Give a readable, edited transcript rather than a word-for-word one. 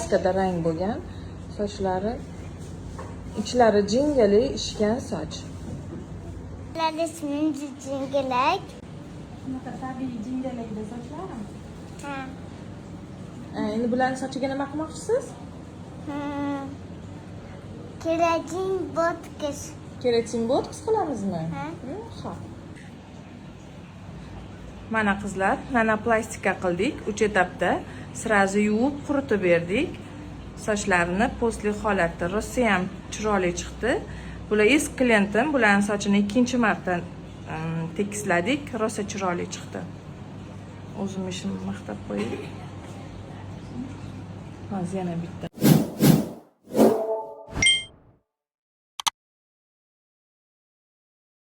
Краска da rang bo'lgan. Sochlari, ichlari jingali ishgan soch. Ular ismim jingalak. Shunaqa tabiiy jingalakda sochlarim. Ha. Endi bularni sochiga nima qilmoqchisiz? Keratin botoks. Keratin botoks qilamizmi? Ha. Xo'p. Mana, qizlar, nanoplastika qildik 3 etapda. Сразу yuvib, quritib berdik. Sochlarini после holatda rosayam chiroyli chiqdi. Bular eski klientim, bularni sochini ikkinchi marta tekisladik, rosa chiroyli chiqdi. O'zim ishimni maqtab qo'yay. Hozir yana bitta.